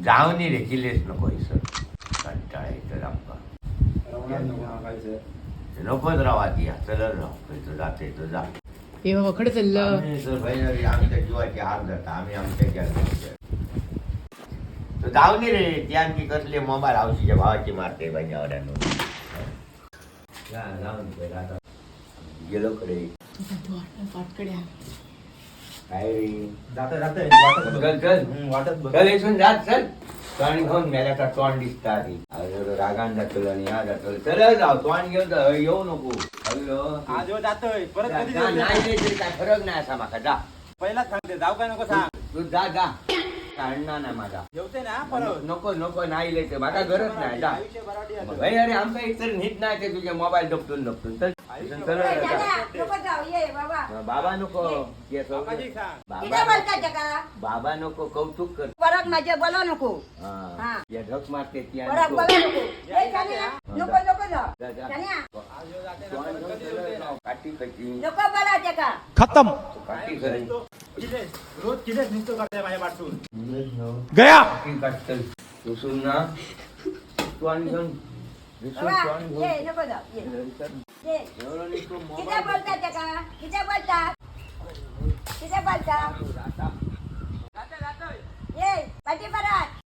जावनी रे किल्लेच नको हयसर कंटाळा येतात आमकां. रावणार नको हांगायचं. नकोच राव आती, चलत राव खंयचो जाते तो जा. ए बाबा, खडे चल्लं? आम्ही तर भाई आमच्या जीवाची हार जाता, आम्ही आमच्या गेलो तो जावनी रे. ती आणखी कसले मोबाईल हौशीच्या भावाची मारते बंजावऱ्यानं. जा जाऊन पहिले आता गेलो कडे. पाटकडे. काय रे? जाते जाते वाटत बघ. चल चल. वाटत बघ. चल इथून जात चल. तोंड घेऊन मेल्याचा तोंड दिसता आधी. अरे रागान जातलो आणि ह्या जातलो. चल जाव, तोंड घेऊन जा, येऊ नको. अयो. आज ह्यो जातोय परत जा, कधी जा, येतोय? नाही नाही तरी काय फरक नाही असा माका. जा. पहिलाच सांगते, जाऊ काय नको सांग. तू जा जा, काढणार नाही माझा. जेवते ना परत. नको नको, नाही लयचं माका गरज नाही, जा. आयुष्य बराठी आहे. भाई अरे आमका एकतर नीट नाही ते तुझे मोबाईल दपटून दपटून. चल इथून चल. ए, जा. जाण्या, नको जाऊ, ये बाबा. बाबा नको. ये सोड. बाबाजी सांग. किती बाबा बोलता त्याका? बाबा नको, कौतुक कर. परत माझे बोला नको. हा. हा. या ढक मारते ती आणि परत तो. बोला नको. ए, जाण्या, नको नको जाऊ. जा, जा. जाण्या, आज ह्यो जाते ना परत कधी येतोय ना? काठी कशी? नको बोला त्याका. खत्म. काठी कशी? किलेस, रोज किलेस निघतो करते माझ्या पाठून. गया. काठी काढतल रुसून ना तू आणि घेऊन रुसून बाबा, तू आणि ये घेऊन. नको जाऊ, ये ये. एवढं नाही तो किती मोबाईल. बोलता त्याका? किती बोलता? किती बोलता? ये पाठी परत.